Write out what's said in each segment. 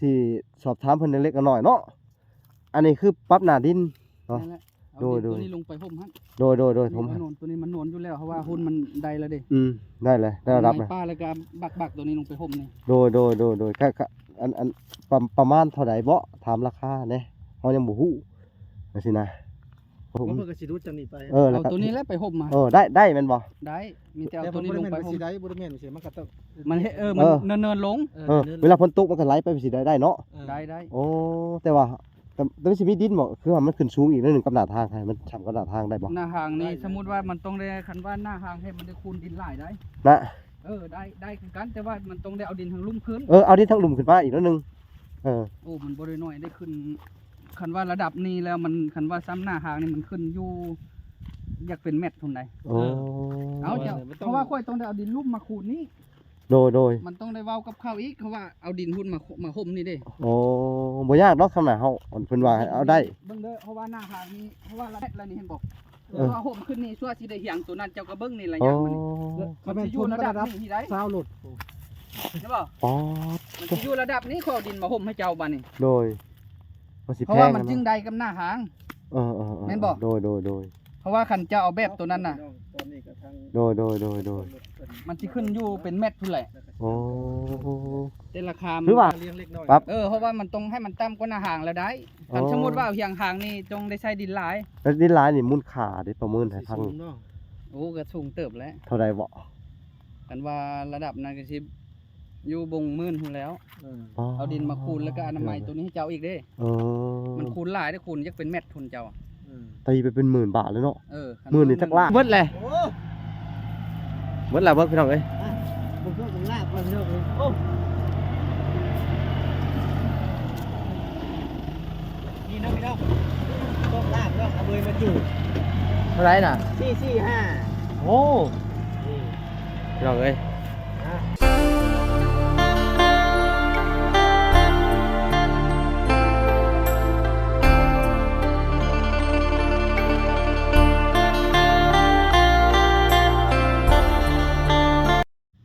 ທີ່ສອບຖາມເພິ່ນເລັກໆນ້ອຍໆເນາະ ອັນນີ້ຄືປັບໜ້າດິນເນາະ. ນັ້ນແຫຼະ ເອົາດິນ ໂດຍໆ ຕົວນີ້ລົງໄປຫົ່ມຫັ້ນ. ໂດຍໆໆ ນີ້ ຖົມ ມັນໂນນ ຕົວນີ້ມັນໂນນຢູ່ແລ້ວ ເພາະວ່າໂຮນມັນໄດ້ແລ້ວເດ້. ອືມ ໄດ້ແລ້ວ ໄດ້ລະດັບແລ້ວ ປາ ແລ້ວກໍບັກໆ ຕົວນີ້ລົງໄປຫົ່ມນີ້. ໂດຍໆໆໆ ກະ ກະ ອັນ ອັນ ປະ ປະມານເທົ່າໃດເບາະ? ຖາມລາຄາແດ່ ເຮົາຍັງບໍ່ຮູ້ຈັ່ງຊີ້ນະ. ເພິ່ນກໍຊິດູດຈາກນີ້ໄປ ເອີ ແລ້ວກໍ ເອົາຕົວນີ້ແຫຼະໄປຫົ່ມມາ. ເອີ ໄດ້ ໄດ້ແມ່ນບໍ່? ໄດ້ ມີແຕ່ເອົາຕົວນີ້ລົງໄປຫົ່ມ. ມັນເຮັດ ເອີ ມັນເນີນໆລົງ. ເອີ ເວລາຝົນຕົກມັນກໍໄຫຼໄປຈັ່ງຊີ້ໄດ້ ໄດ້ເນາະ. ເອີ ໄດ້ ໄດ້. ໂອ້ ແຕ່ວ່າ ແຕ່ ແຕ່ມັນຊິມີດິນບໍ່? ຄືວ່າມັນຂຶ້ນສູງອີກໜ້ອຍໜຶ່ງກັບໜ້າທາງ ໃຫ້ມັນຊ່ຳກັບໜ້າທາງໄດ້ບໍ່? ໜ້າທາງນີ້ ໄດ້ ສົມມຸດວ່າມັນຕ້ອງໄດ້ ຄັນວ່າໜ້າທາງແທ້ມັນໄດ້ຄູນດິນຫຼາຍໄດ໋ນະ. ເອີ ໄດ້ ໄດ້ຄືກັນ ແຕ່ວ່າມັນຕ້ອງໄດ້ເອົາດິນທາງລຸ່ມຂຶ້ນ. ເອີ ເອົາດິນທາງລຸ່ມຂຶ້ນມາອີກໜ້ອຍໜຶ່ງ. ເອີ ໂອ້ ມັນບໍ່ໄດ້ໜ້ອຍ ໄດ້ຂຶ້ນ ຄັນວ່າລະດັບນີ້ແລ້ວ ມັນ ຄັນວ່າຊ່ຳໜ້າທາງນີ້ ມັນຂຶ້ນຢູ່ ຢາກເປັນແມັດພຸ້ນໃດ໋. ໂອ້ ເອີ ເອົາ ເຈົ້າ ເພາະວ່າຂ້ອຍຕ້ອງໄດ້ເອົາດິນລຸ່ມມາຄູນນີ້. ໂດຍໆ ມັນຕ້ອງໄດ້ເວົ້າກັບເຂົາອີກ ເພາະວ່າເອົາດິນພຸ້ນມາ ມາຫົ່ມນີ້ເດ້. ໂອ້ ບໍ່ຍາກດອກ ຄັນວ່າເຮົາ ເພິ່ນວ່າໃຫ້ເອົາໄດ້. ເບິ່ງເດີ ເພາະວ່າໜ້າທາງນີ້ ເພາະວ່າລະດັບນີ້ເຫັນບໍ່? ເອີ ເພາະວ່າຫົ່ມຂຶ້ນນີ້ ຊົ່ວຊິໄດ້ຮຽງໂຕນັ້ນ ເຈົ້າກໍເບິ່ງນີ້ ລະຍະມັນນີ້. ໂອ້ ມັນຊິຢູ່ລະດັບນີ້ໄດ໋ ຊາວໂລດ ເຫັນບໍ່? ປາດ ມັນຊິຢູ່ລະດັບນີ້ ຂໍເອົາດິນມາຫົ່ມໃຫ້ເຈົ້າບາດນີ້. ໂດຍ ມັນຊິ ເພາະວ່າມັນຈຶ່ງໄດ້ກັບໜ້າທາງ. ເອີໆໆ ແມ່ນບໍ່? ໂດຍໆໆ ເພາະວ່າຄັນເຈົ້າເອົາແບບໂຕນັ້ນນະ ໂດຍໆໆໆ ມັນຊິຂຶ້ນຢູ່ເປັນແມັດພຸ້ນແຫຼະ. ໂອ້ ແຕ່ລາຄາມັນ ຄືວ່າ ປັບ ເອີ ເພາະວ່າມັນຕ້ອງໃຫ້ມັນຕ່ຳກວ່າໜ້າທາງແລ້ວໄດ໋. ອໍ ຄັນສົມມຸດວ່າເອົາຮຽງທາງນີ້ ຕ້ອງໄດ້ໃຊ້ດິນຫຼາຍ. ແລ້ວດິນຫຼາຍນີ້ມູນຄ່າເດ້ ປະເມີນໃຫ້ຟັງ. ໂອ້ ກໍສູງເຕີບແຫຼະ. ເທົ່າໃດເບາະ? ຄັນວ່າລະດັບນັ້ນກໍຊິ ຢູ່ບົງໝື່ນພຸ້ນແລ້ວ. ເອີ ເອົາດິນມາຄູນ ແລ້ວກໍອະນາໄມ ໂຕນີ້ໃຫ້ເຈົ້າອີກເດ້. ເອີ ມັນຄູນຫຼາຍເດ້ ຄູນຢາກເປັນແມັດພຸ້ນເຈົ້າ. ເອີ ຕີໄປເປັນໝື່ນບາດເລີຍເນາະ. ເອີ ໝື່ນນີ້ຈັກລ້ານ. ເບິດແຫຼະ ໂອ້ ເບິດແລ້ວເບິ່ງພີ່ນ້ອງເອີຍ. ອ່ະ ເບິ່ງໂຊກເບິ່ງລາບກ່ອນພີ່ນ້ອງເອີຍ. ໂອ້ ນີ້ເນາະພີ່ນ້ອງ ໂຊກລາບເນາະ ເອົາເບີມາຈູດ. ເທົ່າໃດນະ? ສີ່ສີ່ຫ້າ. ໂອ້ ນີ້ ພີ່ນ້ອງເອີຍ.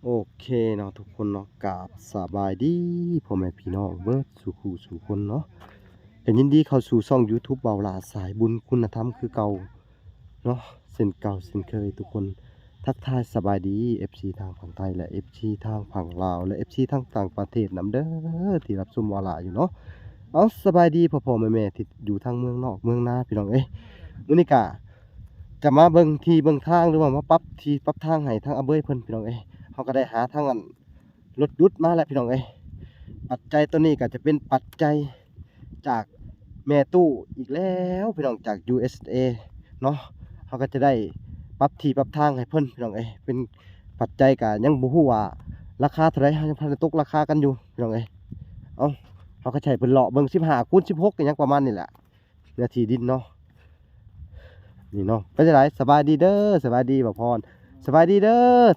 ໂອເຄເນາະທຸກຄົນເນາະ ກາບສະບາຍດີພໍ່ແມ່ພີ່ນ້ອງເບິດສູ່ຄູ່ສູ່ຄົນເນາະ. ກໍຍິນດີເຂົ້າສູ່ຊ່ອງຢູທູບ ເບົາຫຼ້າສາຍບຸນຄຸນນະທຳຄືເກົ່າເນາະ ເຊັ່ນເກົ່າເຊັ່ນເຄີຍ. ທຸກຄົນທັກທາຍສະບາຍດີເອັຟຊີທາງຝັ່ງໄທ ແລະ ເອັຟຊີທາງຝັ່ງລາວ ແລະ ເອັຟຊີທາງຕ່າງປະເທດນຳເດີ ທີ່ຮັບຊົມເບົາຫຼ້າຢູ່ເນາະ. ເອົາ ສະບາຍດີພໍ່ໆແມ່ໆທີ່ຢູ່ທາງເມືອງນອກເມືອງນາ ພີ່ນ້ອງເອີຍ. ມື້ນີ້ກະຈະມາເບິ່ງທີ່ເບິ່ງທາງ ຫຼືວ່າມາປັບທີ່ປັບທາງໃຫ້ທາງອາເບີຍເພິ່ນ ພີ່ນ້ອງເອີຍ. ເຮົາກໍໄດ້ຫາທາງອັນ ລົດດຸດມາແລ້ວພີ່ນ້ອງເອີຍ. ປັດໄຈຕົວນີ້ກໍຈະເປັນປັດໄຈຈາກແມ່ຕູ້ອີກແລ້ວພີ່ນ້ອງ ຈາກ ຢູເອັສເອ ເນາະ. ເຮົາກໍຈະໄດ້ປັບທີ່ປັບທາງໃຫ້ເພິ່ນພີ່ນ້ອງເອີຍ. ເປັນປັດໄຈກໍຍັງບໍ່ຮູ້ວ່າລາຄາເທົ່າໃດ ເຮົາຍັງບໍ່ທັນໄດ້ຕົກລາຄາກັນຢູ່ພີ່ນ້ອງເອີຍ. ເອົາ ເຮົາກໍໃຫ້ເພິ່ນເລາະເບິ່ງ ສິບຫ້າຄູນສິບຫົກ ກໍຍັງປະມານນີ້ແຫຼະ. ເນື້ອທີ່ດິນເນາະ ນີ້ເນາະ. ເປັນຈັ່ງໃດ? ສະບາຍດີເດີ ສະບາຍດີບ່າວພອນ ສະບາຍດີເດີ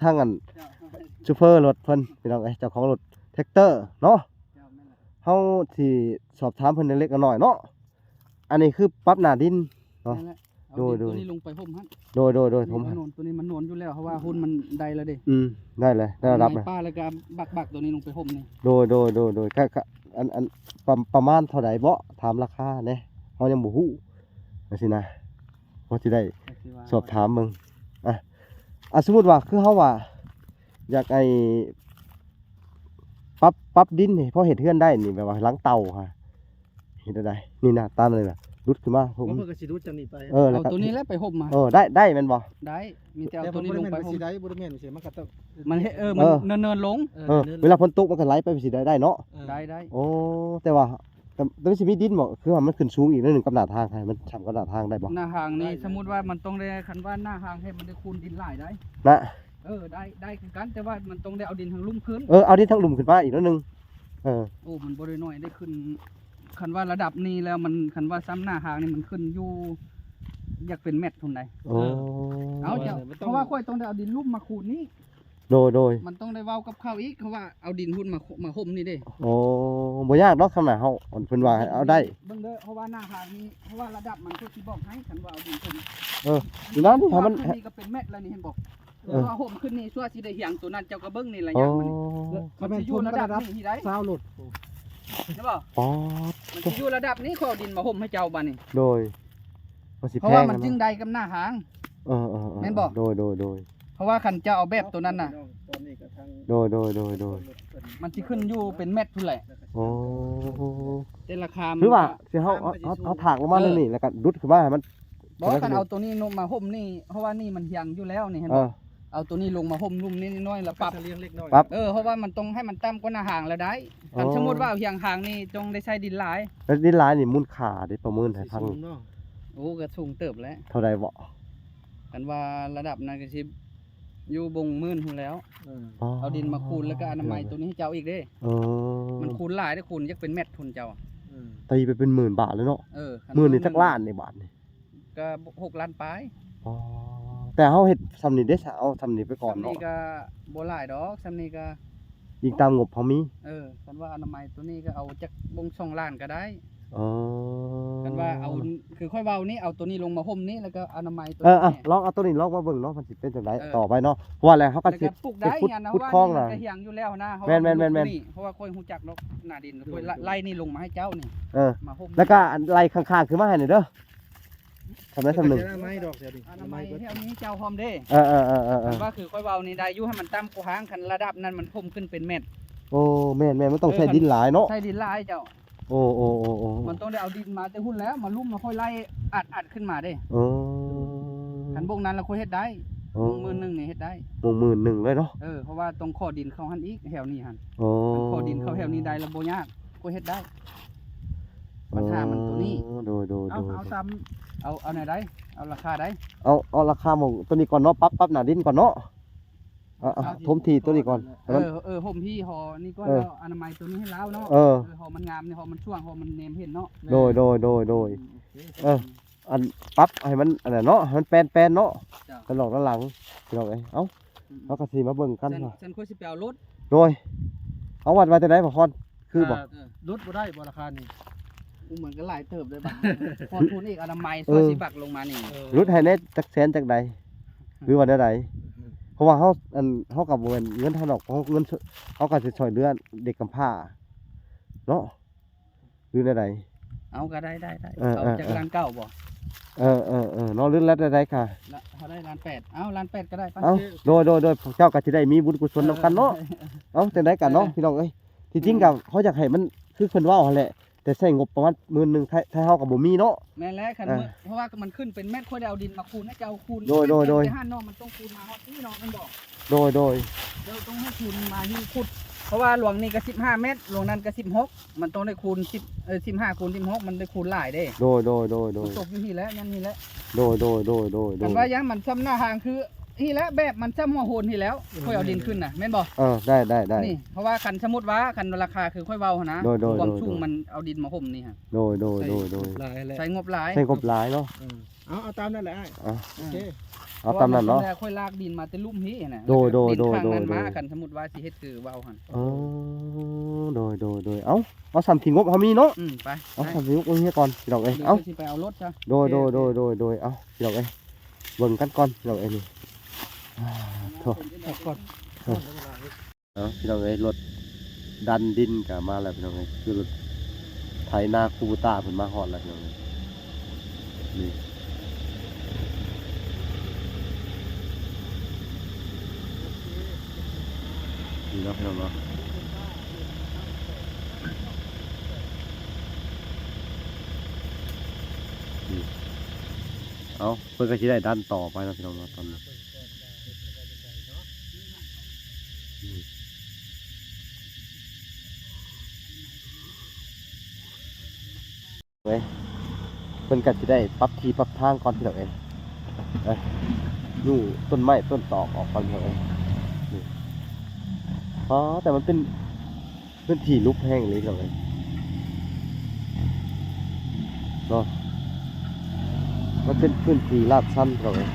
ທາງອັນ ໂຊເຟີລົດເພິ່ນພີ່ນ້ອງເອີຍ ເຈົ້າຂອງລົດແທັກເຕີເນາະ. ເຮົາຊິສອບຖາມເພິ່ນເລັກໆນ້ອຍໆເນາະ. ອັນນີ້ຄືປັບໜ້າດິນເນາະ. ນັ້ນແຫຼະ ເອົາດິນ ໂດຍໆ ຕົວນີ້ລົງໄປຫົ່ມຫັ້ນ. ໂດຍໆໆ ຖົມຫັ້ນ. ຕົວນີ້ມັນໂນນຢູ່ແລ້ວ ເພາະວ່າໂຮນມັນໄດ້ແລ້ວເດ້. ອືມ ໄດ້ແລ້ວ ໄດ້ລະດັບແລ້ວ ປາ ແລ້ວກໍບັກໆ ຕົວນີ້ລົງໄປຫົ່ມນີ້. ໂດຍໆໆ ກະ ກະ ອັນ ອັນ ປະ ປະມານເທົ່າໃດເບາະ? ຖາມລາຄາແດ່ ເຮົາຍັງບໍ່ຮູ້ຈັ່ງຊີ້ນະ ພໍຊິໄດ້ສອບຖາມເບິ່ງ. ອ່ະ ອ່ະ ສົມມຸດວ່າຄືເຮົາວ່າຢາກໃຫ້ປັບ ປັບດິນນີ້ ພໍເຮັດເຮືອນໄດ້ນີ້ ແບບວ່າຫຼັງເຕົາຫັ້ນ ເຮັດແນວໃດ? ນີ້ນະ ຕາມນີ້ນະ ດຸດຂຶ້ນມາ ເພິ່ນກໍຊິດຸດຈາກນີ້ໄປ. ເອີ ແລ້ວກໍ ເອົາຕົວນີ້ແຫຼະໄປຫົ່ມມາ. ເອີ ໄດ້ ໄດ້ແມ່ນບໍ່? ໄດ້ ມີແຕ່ເອົາຕົວນີ້ລົງໄປຫົ່ມ. ໄດ້ ບໍ່ແມ່ນຊິໄດ້ ບໍ່ແມ່ນຊິ ມັນກໍຕ້ອງ ມັນເຮັດ ເອີ ມັນ ເອີ ເນີນໆລົງ. ເອີ ເອີ ເນີນໆ ເວລາຝົນຕົກມັນກໍໄຫຼໄປຈັ່ງຊີ້ໄດ້ ໄດ້ເນາະ. ເອີ ໄດ້ ໄດ້. ໂອ້ ແຕ່ວ່າ ແຕ່ ແຕ່ມັນຊິມີດິນບໍ່? ຄືວ່າມັນຂຶ້ນສູງອີກໜ້ອຍໜຶ່ງກັບໜ້າທາງ ໃຫ້ມັນຊ່ຳກັບໜ້າທາງໄດ້ບໍ່? ໜ້າທາງນີ້ ໜ້າທາງນີ້ ສົມມຸດວ່າມັນຕ້ອງໄດ້ ຄັນວ່າໜ້າທາງແທ້ມັນໄດ້ຄູນດິນຫຼາຍໄດ໋ນະ. ເອີ ໄດ້ ໄດ້ຄືກັນ ແຕ່ວ່າມັນຕ້ອງໄດ້ເອົາດິນທາງລຸ່ມຂຶ້ນ. ເອີ ເອົາດິນທາງລຸ່ມຂຶ້ນມາອີກໜ້ອຍໜຶ່ງ. ເອີ ໂອ້ ມັນບໍ່ໄດ້ໜ້ອຍ ໄດ້ຂຶ້ນ ຄັນວ່າລະດັບນີ້ແລ້ວມັນ ຄັນວ່າຊ່ຳໜ້າທາງນີ້ມັນຂຶ້ນຢູ່ ຢາກເປັນແມັດພຸ້ນໃດ໋. ໂອ້ ເອີ ເອົາ ເຈົ້າ ມັນຕ້ອງ ເພາະວ່າຂ້ອຍຕ້ອງໄດ້ເອົາດິນລຸ່ມມາຄູນນີ້. ໂດຍໆ ມັນຕ້ອງໄດ້ເວົ້າກັບເຂົາອີກ ເພາະວ່າເອົາດິນພຸ້ນມາ ມາຫົ່ມນີ້ເດ້. ໂອ້ ບໍ່ຍາກດອກ ຄັນວ່າເຮົາ ເພິ່ນວ່າໃຫ້ເອົາໄດ້. ເບິ່ງເດີ ເພາະວ່າໜ້າທາງນີ້ ເພາະວ່າລະດັບມັນຄືຊິບອກໃຫ້ ຄັນວ່າເອົາດິນຂຶ້ນ. ເອີ ນີ້ນະ ນີ້ ເພາະວ່າມັນຂຶ້ນນີ້ກໍເປັນແມັດແລ້ວນີ້ ເຫັນບໍ່? ເອີ ເພາະວ່າຫົ່ມຂຶ້ນນີ້ ຊົ່ວຊິໄດ້ຮຽງໂຕນັ້ນ ເຈົ້າກໍເບິ່ງນີ້ ລະຍະມັນນີ້. ອໍ ໂອ້ ມັນຊິຢູ່ລະດັບນີ້ໄດ໋. ຊາວໂລດ. ເຫັນບໍ່? ປາດ ມັນຊິຢູ່ລະດັບນີ້ ຂ້ອຍເອົາດິນມາຫົ່ມໃຫ້ເຈົ້າບາດນີ້. ໂດຍ ມັນຊິ ເພາະວ່າມັນຈຶ່ງໄດ້ກັບໜ້າຫ້າງ. ເອີໆໆ ແມ່ນບໍ່? ໂດຍໆໆ ເພາະວ່າຄັນເຈົ້າເອົາແບບໂຕນັ້ນນະ ໂດຍໆໆໆ ມັນຊິຂຶ້ນຢູ່ເປັນແມັດພຸ້ນແຫຼະ. ໂອ້ ແຕ່ລາຄາມັນ ຄືວ່າ ຄືເຮົາ ເຮົາ ເຮົາຖາກລົງມາແນວນີ້ ແລ້ວກໍດຸດຂຶ້ນມາໃຫ້ມັນ ບໍ່ ຄັນເອົາໂຕນີ້ລົງມາຫົ່ມນີ້ ເພາະວ່ານີ້ມັນຮຽງຢູ່ແລ້ວນີ້ ເຫັນບໍ່? ເອີ ເອົາໂຕນີ້ລົງມາຫົ່ມລຸ່ມນີ້ໜ້ອຍ ແລ້ວປັບ ປັບ ເອີ ເພາະວ່າມັນຕ້ອງໃຫ້ມັນຕ່ຳກວ່າໜ້າຫ້າງແລ້ວໄດ້. ອໍ ຄັນສົມມຸດວ່າເອົາຮຽງຫ້າງນີ້ຕ້ອງໄດ້ໃຊ້ດິນຫຼາຍ. ແລ້ວດິນຫຼາຍນີ້ມູນຄ່າເດ້ ປະເມີນໃຫ້ຟັງ. ໂອ້ ກໍສູງເຕີບແຫຼະ. ເທົ່າໃດເບາະ? ຄັນວ່າລະດັບນັ້ນກໍຊິຢູ່ບົງໝື່ນພຸ້ນແລ້ວ. ເອີ ອໍ ເອົາດິນມາຄູນ ແລ້ວກໍອະນາໄມໂຕນີ້ໃຫ້ເຈົ້າອີກເດ້. ເອີ ມັນຄູນຫຼາຍເດ້ ຄູນຢາກເປັນແມັດພຸ້ນເຈົ້າ. ເອີ ຕີໄປເປັນໝື່ນບາດເລີຍເນາະ. ເອີ ໝື່ນນີ້ຈັກລ້ານນີ້ບາດນີ້? ກໍຫົກລ້ານປາຍ. ອໍ ແຕ່ເຮົາເຮັດຊ່ຳນີ້ເດ້ຊະ ເອົາຊ່ຳນີ້ໄປກ່ອນເນາະ. ຊ່ຳນີ້ກໍບໍ່ຫຼາຍດອກ ຊ່ຳນີ້ກໍອີງຕາມງົບເຮົາມີ. ເອີ ຄັນວ່າອະນາໄມໂຕນີ້ກໍເອົາຈັກບົງສອງລ້ານກໍໄດ້. ອໍ ຄັນວ່າເອົາ ຄືຂ້ອຍເວົ້ານີ້ ເອົາໂຕນີ້ລົງມາຫົ່ມນີ້ ແລ້ວກໍອະນາໄມໂຕ ເອີ ນີ້ ອະ ລອງເອົາໂຕນີ້ລອງມາເບິ່ງເນາະ ມັນຊິເປັນຈັ່ງໃດ ເອີ ຕໍ່ໄປເນາະ. ເພາະວ່າແລ້ວເຮົາກໍຊິ ແລ້ວກໍປຸກໄດ້ ຂຸດ ຫຍັງນະ ຂຸດຄອງນະ ວ່າມັນກໍຮຽງຢູ່ແລ້ວນະ. ແມ່ນໆໆໆ ເພາະວ່າຂ້ອຍຮູ້ຈັກດອກໜ້າດິນ ຂ້ອຍໄລ່ນີ້ລົງມາໃຫ້ເຈົ້ານີ້. ເອີ ມາຫົ່ມ ແລ້ວກໍອັນໄລ່ຂ້າງໆຂຶ້ນມາໃຫ້ໜ່ອຍເດີ. ທຳໄດ້ຊ່ຳໜຶ່ງ ອະນາໄມດອກ ແຖວນີ້ ອະນາໄມແຖວນີ້ເຈົ້າພ້ອມເດ້. ເອີໆໆໆ ຄັນວ່າຄືຂ້ອຍເວົ້ານີ້ໄດ້ຢູ່ ໃຫ້ມັນຕ່ຳກວ່າຫ້າງ ຄັນລະດັບນັ້ນມັນຖົມຂຶ້ນເປັນແມັດ. ໂອ້ ແມ່ນໆ ມັນຕ້ອງໃຊ້ ເອີ ຄັນ ດິນຫຼາຍເນາະ ໃຊ້ດິນຫຼາຍເຈົ້າ. ໂອ້ໆໆໆ ມັນຕ້ອງໄດ້ເອົາດິນມາແຕ່ພຸ້ນແລ້ວ ມາລຸ່ມ ມາຄ່ອຍໄລ່ອັດໆຂຶ້ນມາເດ້. ໂອ້ ຄັນບົງນັ້ນລະຄ່ອຍເຮັດໄດ້. ໂອ້ ບົງໝື່ນໜຶ່ງນີ້ເຮັດໄດ້ ບົງໝື່ນໜຶ່ງເລີຍເນາະ. ເອີ ເພາະວ່າຕ້ອງຂໍດິນເຂົ້າຫັ້ນອີກ ແຖວນີ້ຫັ້ນ. ໂອ້ ຄັນຂໍດິນເຂົ້າແຖວນີ້ໄດ້ລະບໍ່ຍາກ ຄ່ອຍເຮັດໄດ້. ບັນຫາມັນໂຕນີ້. ໂດຍໆໆ ເອົາ ເອົາຕາມ ເອົາ ເອົາແນວໃດ? ເອົາລາຄາໃດ? ເອົາ ເອົາລາຄາໝ່ອງໂຕນີ້ກ່ອນເນາະ ປັບ ປັບໜ້າດິນກ່ອນເນາະ. ເອົາ ເອົາ ຖົມທີ່ໂຕນີ້ກ່ອນ ເອີ ເອີ ຖົມທີ່ຫໍນີ້ກ່ອນ ເອີ ແລ້ວອະນາໄມໂຕນີ້ໃຫ້ລາວເນາະ. ເອີ ເອີ ຫໍມັນງາມນີ້ ຫໍມັນຊ່ວງ ຫໍມັນແນມເຫັນເນາະ. ໂດຍໆໆໆ ອືມ ໂອເຄ ເອີ ອັນປັບໃຫ້ມັນອັນນັ້ນເນາະ ໃຫ້ມັນແປນໆເນາະ. ເຈົ້າ ກັນອອກດ້ານຫຼັງ ພີ່ນ້ອງເອີຍ. ເອົ້າ ອືມໆ ເຮົາກໍຊິມາເບິ່ງກັນ ຊັ້ນ ວ່າ ຊັ້ນຂ້ອຍຊິໄປເອົາລົດ. ໂດຍ ເອົາວັດວ່າຈັ່ງໃດ ພໍ່ຄອນ? ຄືບໍ່? ເອີ ຫຼຸດບໍ່ໄດ້ບໍ່ລາຄານີ້? ໂອ້ ມັນກໍຫຼາຍເຕີບເດ້ບາດນີ້ ພໍທຸນອີກ ອະນາໄມ ເອີ ຊ່ອຍຊິບັກລົງມານີ້. ເອີ ຫຼຸດໃຫ້ແດ່ຈັກແສນຈັກໃດ ຫຼືວ່າແນວໃດ? ເພາະວ່າເຮົາ ອັນ ເຮົາກໍບໍ່ແມ່ນເງິນເຮົາດອກ ເຮົາເງິນ ເຮົາກໍຊິຊ່ອຍເຫຼືອເດັກກຳພ້າເນາະ ຫຼືແນວໃດ? ເອົາກໍໄດ້ ໄດ້ ໄດ້ ເອີ ເອົາ ເອີ ຈັກ ເອີ ລ້ານເກົ້າບໍ່? ເອີໆໆ ເນາະ ຫຼືລະໃດໆ ຄ່ະ ລະເທົ່າໃດ? ລ້ານແປດ ເອົາ ລ້ານແປດກໍໄດ້ ໄປ. ເອົ້າ ໂດຍໆໆ ເຈົ້າກໍຊິໄດ້ມີບຸນກຸສົນນຳກັນເນາະ. ເອີ ເອົ້າ ຈັ່ງໃດກໍເນາະ ເອີ ພີ່ນ້ອງເອີຍ. ທີ່ຈິງກໍ ອືມ ເຮົາຢາກໃຫ້ມັນຄືເພິ່ນເວົ້າຫັ້ນແหละ ແຕ່ໃຊ້ງົບປະມານໝື່ນໜຶ່ງ ໄທ ໄທເຮົາກໍບໍ່ມີເນາະ. ແມ່ນແຫຼະ ຄັນ ເອີ ມື້ ເພາະວ່າມັນຂຶ້ນເປັນແມັດ ຂ້ອຍໄດ້ເອົາດິນມາຄູນໃຫ້ເຈົ້າຄູນ. ໂດຍໆໆ ແຕ່ຫັ້ນເນາະ ມັນຕ້ອງຄູນມາຮອດນີ້ເນາະ ແມ່ນບໍ່? ໂດຍໆ ເຈົ້າຕ້ອງໃຫ້ຄູນມາຢູ່ຂຸດ ເພາະວ່າລວງນີ້ກໍສິບຫ້າແມັດ ລວງນັ້ນກໍສິບຫົກ ມັນຕ້ອງໄດ້ຄູນສິບ ເອີ ສິບຫ້າຄູນສິບຫົກ ມັນໄດ້ຄູນຫຼາຍເດ້. ໂດຍໆໆໆ ມັນຕົກຢູ່ນີ້ແຫຼະ ຍັງນີ້ແຫຼະ. ໂດຍໆໆໆ ຄັນວ່າຢ່າງມັນຊ່ຳໜ້າທາງຄື ນີ້ແຫຼະ ແບບມັນຊ່ຳຫົວໂຫນນີ້ແລ້ວ ອືມ ຂ້ອຍເອົາດິນຂຶ້ນນະ ແມ່ນບໍ່? ເອີ ໄດ້ໆໆ ນີ້ ເພາະວ່າຄັນສົມມຸດວ່າ ຄັນລາຄາຄືຂ້ອຍເວົ້າຫັ້ນນະ ໂດຍໆໆໆ ຄວາມສູງມັນເອົາດິນມາຫົ່ມນີ້ຫັ້ນ. ໂດຍໆໆໆ ໃຊ້ງົບຫຼາຍ ໃຊ້ງົບຫຼາຍເນາະ. ເອີ ເອົາ ເອົາຕາມນັ້ນແຫຼະອ້າຍ. ເອົາ ໂອເຄ ເອົາຕາມນັ້ນເນາະ ເພາະວ່າມັນ ຂ້ອຍລາກດິນມາແຕ່ລຸ່ມພີ້ຫັ້ນນະ ໂດຍໆໆໆ ເອົາດິນຂ້າງນັ້ນມາ ຄັນສົມມຸດວ່າຊິເຮັດຄືເວົ້າຫັ້ນ. ໂອ້ ໂດຍໆໆໆ ເອົ້າ ເອົາສ່ຳທີ່ງົບເຮົາມີເນາະ. ອືມ ໄປ ເອົາ ໄປ ສ່ຳທີ່ງົບເຮົາມີກ່ອນ ພີ່ນ້ອງເອີຍ. ເອົາ ຊິໄປເອົາລົດຊະ. ໂດຍໆໆໆ ເອົາ ພີ່ນ້ອງເອີຍ ເບິ່ງກັນກ່ອນ ພີ່ນ້ອງເອີຍ. ນີ້ ໂອ້ ພັກກ່ອນ. ເອີ ເອົາ ພີ່ນ້ອງເອີຍ ລົດດັນດິນກໍມາແລ້ວ ພີ່ນ້ອງເອີຍ. ຄືລົດໄຖນາຄູບູຕາເພິ່ນມາຮອດແລ້ວ ພີ່ນ້ອງເອີຍ. ນີ້ ນີ້ເນາະ ພີ່ນ້ອງເນາະ. ນີ້ ເອົາ ເພິ່ນກໍຊິໄດ້ດັນຕໍ່ໄປເນາະ ພີ່ນ້ອງເນາະ ຕອນນີ້. ເອີຍ ເພິ່ນກໍຊິໄດ້ປັບທີ່ປັບທາງກ່ອນ ພີ່ນ້ອງເອີຍ. ເອີຍ ຍູ້ຕົ້ນໄມ້ຕົ້ນຕອກອອກກ່ອນ ພີ່ນ້ອງເອີຍ. ນີ້ ອໍ ແຕ່ມັນເປັນ ພື້ນທີ່ຫຼຸບແຮງອີ່ຫຼີ ພີ່ນ້ອງເອີຍເນາະ. ມັນເປັນພື້ນທີ່ລາດຊັນ ພີ່ນ້ອງເອີຍ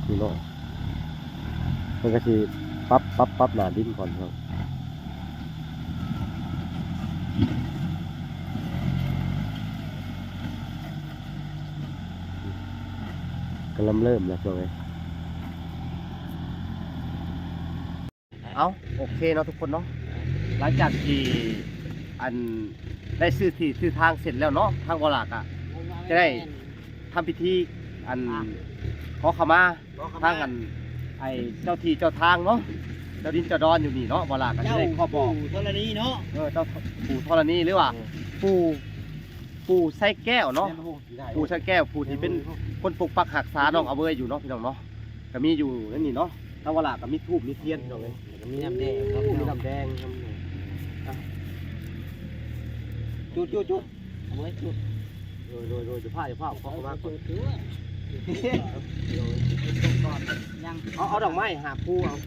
ນີ້ເນາະ. ເພິ່ນກໍຊິປັບ ປັບ ປັບໜ້າດິນກ່ອນເນາະ. ກຳລັງເລີ່ມແລ້ວ ພີ່ນ້ອງເອີຍ. ເອົ້າ ໂອເຄເນາະທຸກຄົນເນາະ. ຫຼັງຈາກທີ່ ອັນ ໄດ້ຊື້ທີ່ຊື້ທາງເສັດແລ້ວເນາະ ທາງບໍ່ຫຼາກະຈະໄດ້ທຳພິທີ ອັນ ຂໍຂະມາ ທາງ ອັນ ໄອ້ເຈົ້າທີ່ເຈົ້າທາງເນາະ ເຈົ້າດິນເຈົ້າດອນຢູ່ນີ້ເນາະ ບໍ່ຫຼາກະຈະໄດ້ຂໍບອກ ເຈົ້າປູ່ທໍລະນີເນາະ ເອີ ເຈົ້າປູ່ທໍລະນີ ຫຼືວ່າ ເອີ ປູ່ ປູ່ໄຊແກ້ວເນາະ ແມ່ນບໍ່? ປູ່ໄຊແກ້ວ ຜູ້ທີ່ເປັນຄົນປົກປັກຮັກສານ້ອງອາເວີຍຢູ່ເນາະ ພີ່ນ້ອງເນາະ ກະມີຢູ່ໃນນີ້ເນາະ ທາງບໍ່ຫຼາກະມີທູບມີທຽນ ພີ່ນ້ອງເອີຍ ກະມີນ້ຳແດງເນາະ ໂອ້ ມີນ້ຳແດງ ຈູດ ຈູດ ຈູດ ເອົາໄວ້ຈຸດ ໂດຍ ໂດຍ ໂດຍ ຢ່າພາ ຢ່າພາ ເອົາເຂົ້າມາກ່ອນ ເອົາໄວ້ຈຸດ ຈຸດກ່ອນ ຈຸດກ່ອນ ຍັງ ເອົາ ເອົາດອກໄມ້ຫາບພູເອົາ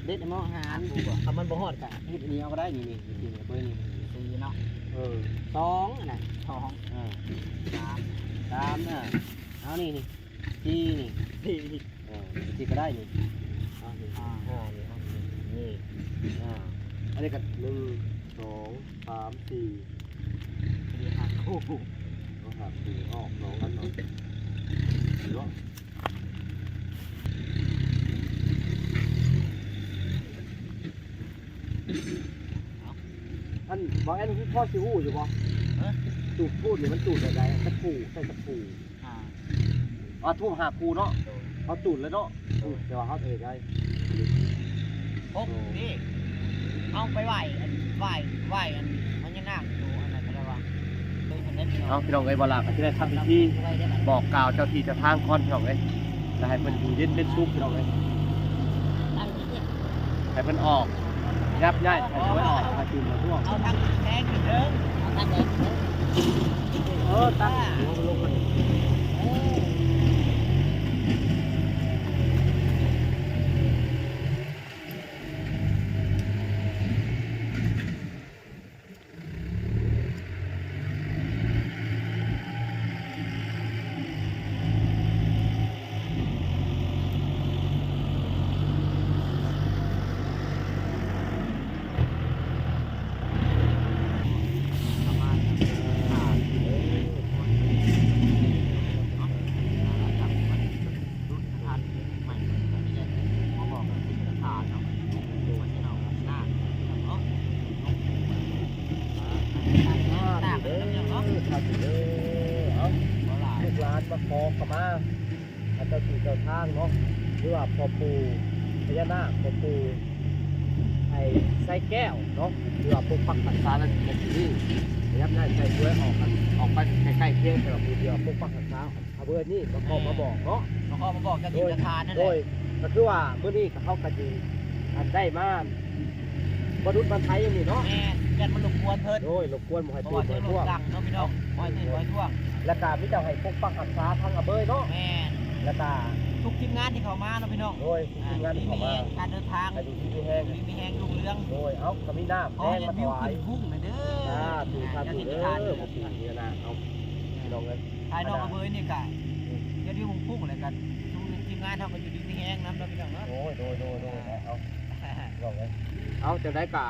ເດັດເອົາເນາະ ຫາບພູບໍ່ ຄັນມັນບໍ່ຮອດກະເຮັດອັນນີ້ເອົາກໍໄດ້ ນີ້ ນີ້ ນີ້ ເບີນີ້ ສີ່ເນາະ ເອີ ສອງ ອັນນັ້ນ ສອງ ເອີ ສາມ ສາມ ເອີ ເອົານີ້ ນີ້ ສີ່ ນີ້ ສີ່ ເອີ ຊິກະໄດ້ນີ້ ອ່າ ນີ້ ອ່າ ຫ້າ ນີ້ ອ່າ ນີ້ ນີ້ ອ່າ ອັນນີ້ກະ ໜຶ່ງ ສອງ ສາມ ສີ່ ອັນນີ້ຫາຄູ່ ເອົາຫາຄູ່ອອກ ສອງອັນເນາະ ເນາະ ອັນ ບໍ່ແອນ ພໍຊິຮູ້ຢູ່ບໍ່? ຮະ? ຕູດພູດນີ້ມັນຕູດແບບໃດ? ຈັກຄູ່ ໃສ່ຈັກຄູ່? ອ່າ ອ່າ ທູບຫ້າຄູ່ເນາະ ໂດຍ ເຮົາຈູດແລ້ວເນາະ ໂດຍ ແຕ່ວ່າເຮົາເຮັດໄດ້ ຫົກ ໂດຍ ນີ້ ເຮົາໄປໄຫວ້ ອັນ ໄຫວ້ ໄຫວ້ ອັນ ພະຍານາກຢູ່ ອັນນັ້ນ ເຂົາເອີ້ນວ່າ ເອີ ເພິ່ນໄດ້ ເອົາ ພີ່ນ້ອງເອີຍ ບໍ່ຫຼາກະຊິໄດ້ທຳພິທີບອກກ່າວເຈົ້າທີ່ເຈົ້າທາງກ່ອນ ພີ່ນ້ອງເອີຍ ແລ້ວໃຫ້ເພິ່ນຢູ່ເຢັນເປັນສຸກ ພີ່ນ້ອງເອີຍ ໃຫ້ເພິ່ນອອກ ຍັບຍ້າຍໃຫ້ເພິ່ນອອກ ໃຫ້ຕື່ມໃຫ້ພວກ ເອົາທັງແທງຂຶ້ນເດີ ເອົາທັງແທງຂຶ້ນເດີ ເອີ ຕັ້ງຫົວລົງມາ ເອີ. ເອົາ ລູກຫຼານມາຂໍຂະມາ ພະເຈົ້າທີ່ເຈົ້າທາງເນາະ ຫຼືວ່າພໍ່ປູ່ພະຍານາກ ພໍ່ປູ່ໄອ້ໄຊແກ້ວເນາະ ຫຼືວ່າປົກປັກຮັກສາ ແລະ ທີ່ນີ້ ພະຍາຍາມຍ້າຍໄຊຊ່ວຍອອກກັນ ອອກໄປໃກ້ໆຄຽງ ແຕ່ວ່າຜູ້ທີ່ວ່າປົກປັກຮັກສາ ອາເບີນີ້ມາຂໍມາບອກເນາະ ມາຂໍມາບອກເຈົ້າທີ່ເຈົ້າທາງນັ້ນແຫຼະ ໂດຍ ກະຄືວ່າມື້ນີ້ກະເຮົາກະຊິ ອັນ ໄດ້ມາ ມະນຸດມາໄທອັນນີ້ເນາະ ແມ່ນ ຢ້ານມັນລົບກວນເພິ່ນ ໂດຍ ລົບກວນບໍ່ໃຫ້ຕື່ນບໍ່ໃຫ້ພວກ ບໍ່ໃຫ້ເພິ່ນລົບຫຼັງເນາະພີ່ນ້ອງ ບໍ່ໃຫ້ຕື່ນບໍ່ໃຫ້ພວກ ແລ້ວກະມີແຕ່ໃຫ້ປົກປັກຮັກສາທາງອາເບີເນາະ ແມ່ນ ແລ້ວກະທຸກທີມງານທີ່ເຂົ້າມາເນາະພີ່ນ້ອງ ໂດຍ ທຸກທີມງານທີ່ເຂົ້າມາ ການເດີນທາງ ໃຫ້ຢູ່ດີມີແຮງ ຢູ່ດີມີແຮງ ຮຸ່ງເຮືອງ ໂດຍ ເອົາ ກະມີນ້ຳແດງມາຖວາຍ ຂໍໃຫ້ເດນຂຶ້ນຮຸ່ງເດີ ສາທຸ ສາທຸເດີ ບໍ່ຖືກເດີນະ ເອົາ ພີ່ນ້ອງເອີຍ ຖ່າຍນ້ອງອາເບີນີ້ກະ ເຮັດຢູ່ຮຸ່ງພຸ່ງ ແລ້ວກະ ທຸກທີມງານເຮົາກະຢູ່ດີມີແຮງນຳເນາະພີ່ນ້ອງເນາະ ໂດຍ ໂດຍ ໂດຍ ໂດຍ ເອົາ ພີ່ນ້ອງເອີຍ ເອົາ ຈັ່ງໃດກະ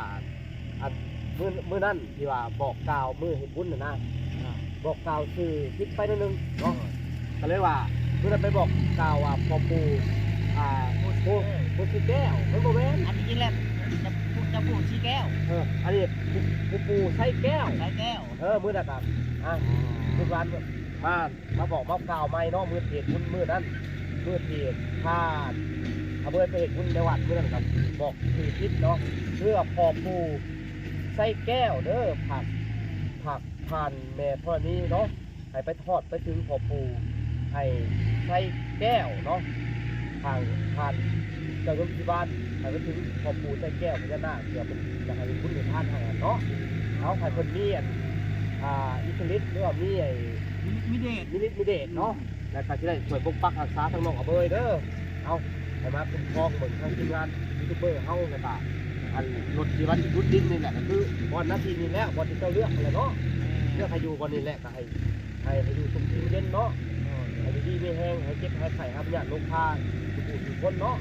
ອັນ ມື້ ມື້ນັ້ນທີ່ວ່າບອກກ່າວມື້ເຮັດບຸນຫັ້ນນະ ອ່າ ບອກກ່າວຊື່ຜິດໄປໜ້ອຍໜຶ່ງເນາະ ໂດຍ ກະເລີຍວ່າ ມື້ນັ້ນໄປບອກກ່າວວ່າພໍ່ປູ່ ອ່າ ປູ່ ປູ່ສີແກ້ວ ມັນບໍ່ແມ່ນ ອັນທີ່ຈິງແລ້ວ ເຈົ້າ ເຈົ້າປູ່ສີແກ້ວ ເອີ ອັນນີ້ ປູ່ ປູ່ໄຊແກ້ວ ໄຊແກ້ວ ເອີ ມື້ນັ້ນກະ ອ່າ ລູກຫຼານມາ ມາບອກມາກ່າວໃໝ່ເນາະ ມື້ເຮັດບຸນມື້ນັ້ນ ມື້ທີ່ພາອາເບີຍໄປເຮັດບຸນໃນວັດມື້ນັ້ນກະບອກຊື່ຜິດເນາະ ເພື່ອພໍ່ປູ່ໄຊແກ້ວເດີ ຝາກ ຝາກຜ່ານແມ່ທໍລະນີເນາະ ໃຫ້ໄປຮອດໄປເຖິງພໍ່ປູ່ໄຊແກ້ວເນາະ ທາງ ຜ່ານເຈົ້າໂຍມທີ່ບ້ານ ໃຫ້ໄປເຖິງພໍ່ປູ່ໄຊແກ້ວພະຍານາກ ເພື່ອເພິ່ນຢາກໃຫ້ເຮັດບຸນໃຫ້ທານຫັ້ນເນາະ ເອົາ ໃຫ້ເພິ່ນມີອັນ ອ່າ ອິດທິລິດ ຫຼືວ່າມີໄອ້ ມີ ມີເດດ ມີລິດມີເດດເນາະ ແລ້ວກະຊິໄດ້ຊ່ວຍປົກປັກຮັກສາທາງນ້ອງອາເບີຍເດີ ເອົາ ໃຫ້ມາຄຸ້ມຄອງເບິ່ງທາງທີມງານຢູທູບເບີເຮົາ ແລ້ວກະ ອັນ ລົດທີ່ວ່າຊິຂຸດດິນນີ້ແຫຼະ ກະຄືບ່ອນໜ້າທີ່ນີ້ແຫຼະ ບ່ອນທີ່ເຈົ້າເລືອກຫັ້ນແຫຼະເນາະ ເລືອກໃຫ້ຢູ່ບ່ອນນີ້ແຫຼະ ກະໃຫ້ ໃຫ້ ໃຫ້ຢູ່ສຸກກິນເຢັນເນາະ ໃຫ້ຢູ່ດີມີແຮງ ໃຫ້ເຈັບຫາຍໄຂ້ຫາຍພະຍາດໂລຄາ ທຸກຜູ້ທຸກຄົນເນາະ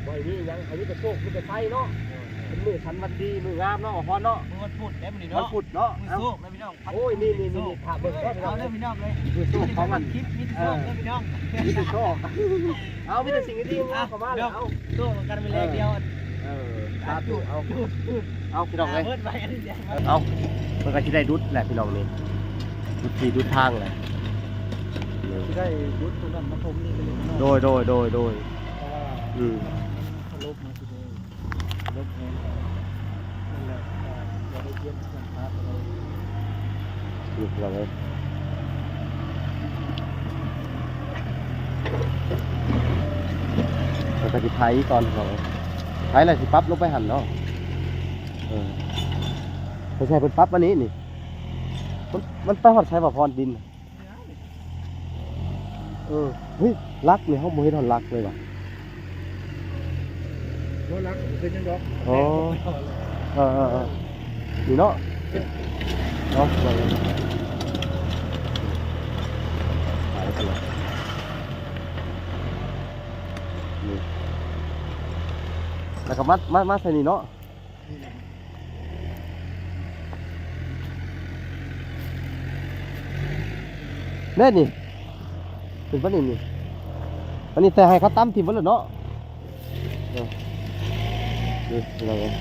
ບໍ່ໃຫ້ມີຫຍັງ ໃຫ້ມີແຕ່ໂຊກ ມີແຕ່ໄຊເນາະ ເປັນມື້ສັນວັນດີ ມື້ງາມເນາະ ອາພອນເນາະ ມື້ວັນພຸດເດ້ມື້ນີ້ເນາະ ວັນພຸດເນາະ ມື້ໂຊກເນາະພີ່ນ້ອງ ໂອ້ຍ ນີ້ ນີ້ ນີ້ ຖ້າເບິ່ງເດີ ເອົາເດີພີ່ນ້ອງເອີຍ ຄືໂຊກຂອງມັນ ມີແຕ່ໂຊກເດີພີ່ນ້ອງ ມີແຕ່ໂຊກ ເອົາ ມີແຕ່ສິ່ງດີໆ ເອົາ ເຂົ້າມາແລ້ວ ເອົາ ໂຊກກັນໄປແລ້ວດຽວ ເອີ ເອົາ ເອົາ ເອົາ ພີ່ນ້ອງເອີຍ ເອົາ ເພິ່ນກໍຊິໄດ້ດຸດແຫຼະພີ່ນ້ອງນີ້ ດຸດທີ່ດຸດທາງແຫຼະ ຊິໄດ້ດຸດຕົງນັ້ນມາຖົມນີ້ກໍເລີຍເນາະ ໂດຍ ໂດຍ ໂດຍ ໂດຍ ເພາະວ່າ ອືມ ມັນຖະຫຼົ່ມມາຊິເດີ ລົບແຮງ ນັ້ນແຫຼະ ກໍບໍ່ໄດ້ປ່ຽນເຄື່ອງພາດເລີຍ ນີ້ພີ່ນ້ອງເອີຍ ແລ້ວກໍຊິໄຖກ່ອນພີ່ນ້ອງເອີຍ ໄຖແລ້ວຊິປັບລົງໄປຫັ້ນເນາະ ເອີ ໄປໃສ່ເພິ່ນປັບອັນນີ້ນີ້ ມັນ ມັນໄປຮອດໃສວະ ພອນ ດິນ ເອີ ເຮີ້ຍ ຫຼັກນີ້ເຮົາບໍ່ເຫັນຮອດຫຼັກເລີຍຫວາ ບໍ່ຫຼັກກໍບໍ່ເປັນຫຍັງດອກ ອໍ ເອີໆໆ ນີ້ເນາະ ເນາະ ໄປກັນເລີຍ ນີ້ ແລ້ວກໍມາ ມາ ມາໃສ່ນີ້ເນາະ. ແມ່ນນີ້ ເປັນປານນີ້ນີ້ ອັນນີ້ແຕ່ໃຫ້ເຂົາຕຳຖິ້ມເບິດແລ້ວເນາະ ເອີ ນີ້ພີ່ນ້ອງເອີຍ.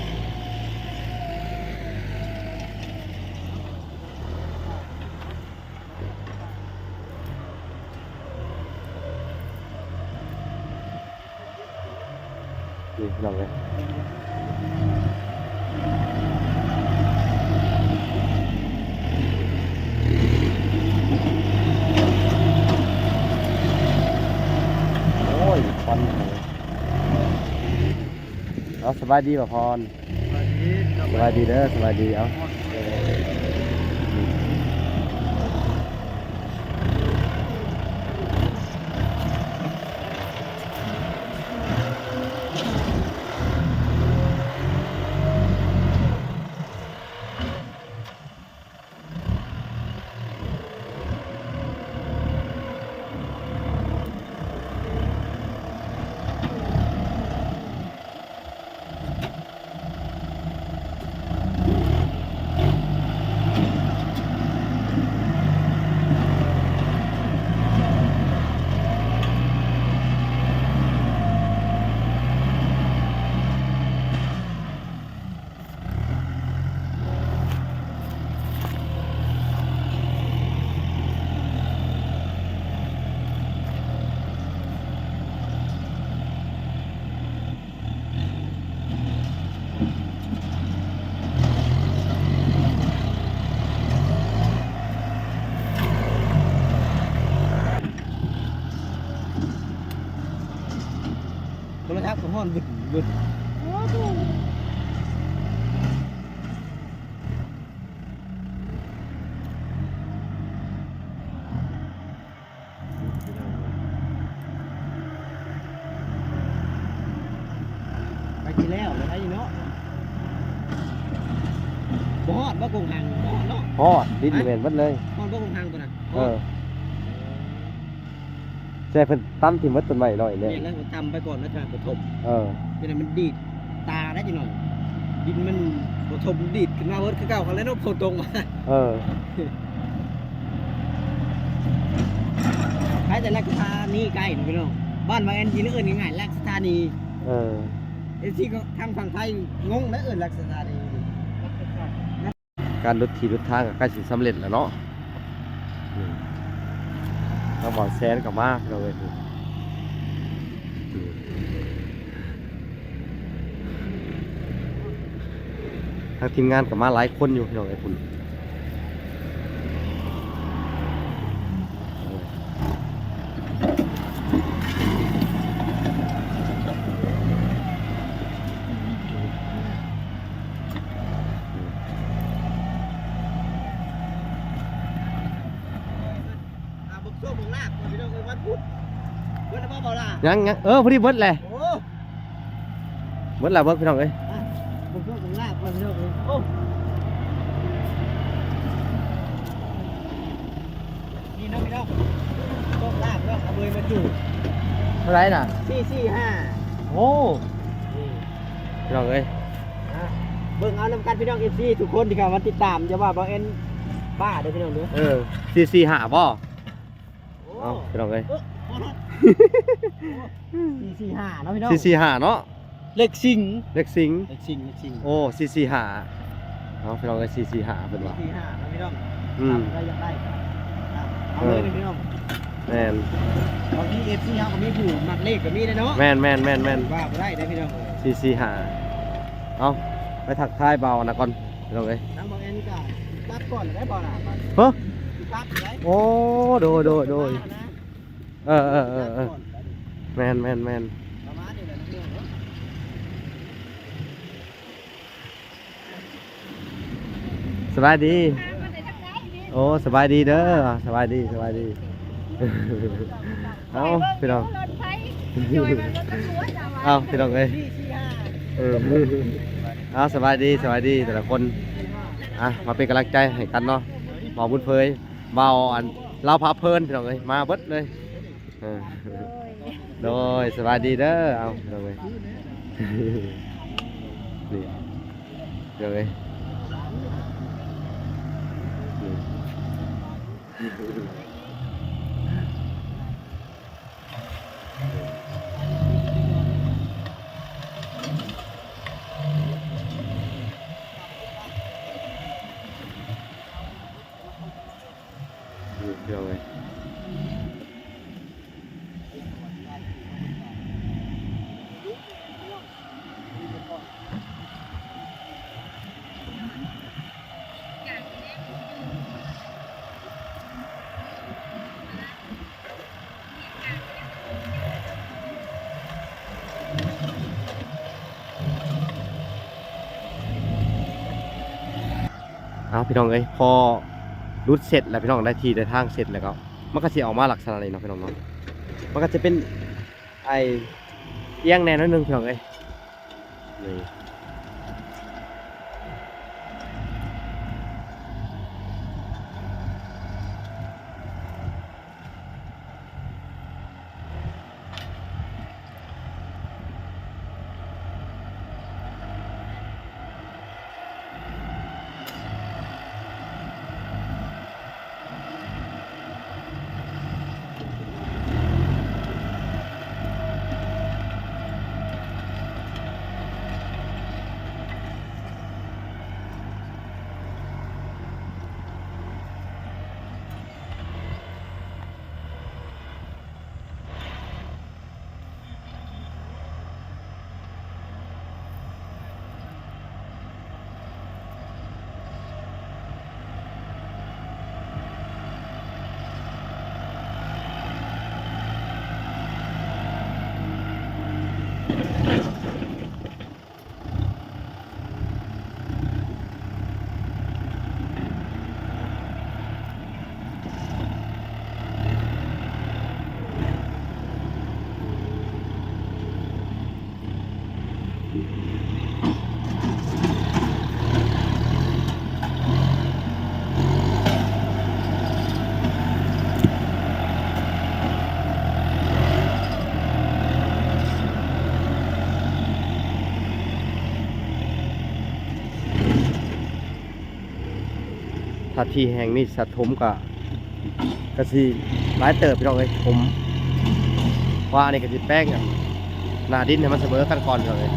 ນີ້ພີ່ນ້ອງເອີຍ ໂອ້ຍ ຄວັນ ເອົາ ສະບາຍດີບໍ່ພອນ? ສະບາຍດີ ສະບາຍດີເດີ ສະບາຍດີ ເອົາ ໂທລະສັບກໍຮ້ອນບຶດບຶດ. ໄປທີ່ແລ້ວແລ້ວໄດ້ເນາະ ບໍ່ຮອດບໍ່ກົງຫັງ ບໍ່ຮອດເນາະ ຮອດ ດິນແມ່ນເບິດເລີຍ ຮອດບໍ່ກົງຫັງຕົວນັ້ນ ເອີ ໃຊ່ເພິ່ນຕຳຖິ້ມເບິດຕົ້ນໄມ້ນ້ອຍນີ້ ແມ່ນແລ້ວ ຕຳໄປກ່ອນແລ້ວຈະໄປຖົມ ເອີ ຈັ່ງໃດມັນດີດຕາໄດ້ຈັກໜ່ອຍ ດິນມັນບໍ່ຖົມດີດຂຶ້ນມາເບິດຄືເກົ່າ ຄັນແລ້ວເນາະ ຝົນຕົກມາ ເອີ ໃກ້ແຕ່ລາຊະທານີໃກ້ເນາະພີ່ນ້ອງ ບ້ານວ່າແອນຈີນເອີ້ນງ່າຍໆ ລາຊະທານີ ເອີ ເອັຟຊີທາງຝັ່ງໄທງົງນະ ເອີ້ນລາຊະທານີ ການຫຼຸດທີ່ຫຼຸດທາງກໍໃກ້ຊິສຳເລັດແລ້ວເນາະ ນີ້ ທາງບ່າວແຊນກໍມາພີ່ນ້ອງເອີຍ ນີ້ ທາງທີມງານກໍມາຫຼາຍຄົນຢູ່ພີ່ນ້ອງເອີຍ ພຸ້ນ ອ່າ ເບິ່ງໂຊກເບິ່ງລາບກ່ອນ ພີ່ນ້ອງເອີຍ ວັນພຸດ ເບິດແລ້ວບໍ່ ເບົາຫຼ້າ? ຍັງ ຍັງ ເອີ ພໍດີເບິດແຫຼະ ໂອ້ ເບິດແລ້ວເບິ່ງ ພີ່ນ້ອງເອີຍ ອ່ະ ເບິ່ງໂຊກເບິ່ງລາບກ່ອນ ພີ່ນ້ອງເອີຍ ໂອ້ ນີ້ເນາະ ພີ່ນ້ອງ ໂຊກລາບເນາະ ເອົາເບີມາຈູດ ເທົ່າໃດນະ? ສີ່ສີ່ຫ້າ ໂອ້ ນີ້ ພີ່ນ້ອງເອີຍ ອ່ະ ເບິ່ງເອົານຳກັນ ພີ່ນ້ອງເອັຟຊີທຸກຄົນທີ່ເຂົ້າມາຕິດຕາມ ຢ່າວ່າບ່າວແອນບ້າເດີ ພີ່ນ້ອງເດີ ເອີ ສີ່ສີ່ຫ້າບໍ່? ໂອ້ ເອົ້າ ພີ່ນ້ອງເອີຍ ເອີ ສີ່ສີ່ຫ້າເນາະ ພີ່ນ້ອງ ສີ່ສີ່ຫ້າເນາະ ເລກສິງ ເລກສິງ ເລກສິງ ເລກສິງ ໂອ້ ສີ່ສີ່ຫ້າ ເອົາ ພີ່ນ້ອງເອີຍ ສີ່ສີ່ຫ້າ ເພິ່ນວ່າ ສີ່ສີ່ຫ້າ ເນາະ ພີ່ນ້ອງ ອືມ ຖ້າຜູ້ໃດຢາກໄດ້ກໍ ອ່ະ ເອົາເລີຍ ເອີ ພີ່ນ້ອງ ແມ່ນ ບາງທີ ເອັຟຊີ ເຮົາກໍມີຜູ້ມັກເລກກໍມີເດ້ເນາະ ແມ່ນໆໆໆ ວ່າບໍ່ໄດ້ເດ້ພີ່ນ້ອງເອີຍ ສີ່ສີ່ຫ້າ ເອົາ ໄປທັກທາຍບ່າວອັນນັ້ນກ່ອນ ພີ່ນ້ອງເອີຍ ທາງບ່າວແອນກໍກັບກ່ອນໄດ້ບໍ່ລະ ຮະ ຊິກັບໄດ້ ໂອ້ ໂດຍໆໆ ມານະ ເອີໆໆໆ ແມ່ນໆໆ ປະມານນີ້ແຫຼະ ສະບາຍດີ ໂອ້ ສະບາຍດີເດີ ສະບາຍດີ ສະບາຍດີ ເອົາ ພີ່ນ້ອງ ເອົາ ພີ່ນ້ອງເອີຍ ເອີ ເອົາ ສະບາຍດີ ສະບາຍດີແຕ່ລະຄົນ ອ່ະ ມາເປັນກຳລັງໃຈໃຫ້ກັນເນາະ ບ່າວບຸນເຜີຍ ບ່າວອັນ ລາວພາເພີນ ພີ່ນ້ອງເອີຍ ມາເບິດເລີຍ ເອີ ໂດຍ ສະບາຍດີເດີ ເອົາ ພີ່ນ້ອງເອີຍ ນີ້ ພີ່ນ້ອງເອີຍ ນີ້ ພີ່ນ້ອງເອີຍ ເອົາ ພີ່ນ້ອງເອີຍ ພໍຫຼຸດເສັດແລ້ວ ພີ່ນ້ອງ ໄດ້ທີ່ໄດ້ທາງເສັດແລ້ວກໍ ມັນກໍຊິອອກມາລັກສະນະນີ້ເນາະ ພີ່ນ້ອງເນາະ ມັນກໍຈະເປັນ ໄອ້ ອຽງແດ່ໜ້ອຍໜຶ່ງ ພີ່ນ້ອງເອີຍ ນີ້. ຖ້າທີ່ແຫ່ງນີ້ສະຖົມກະ ກະຊິຫຼາຍເຕີບພີ່ນ້ອງເອີຍ ຖົມ ເພາະວ່າອັນນີ້ກະຊິແປງອັນໜ້າດິນໃຫ້ມັນສະເໝີກັນກ່ອນພີ່ນ້ອງເອີຍ. ເ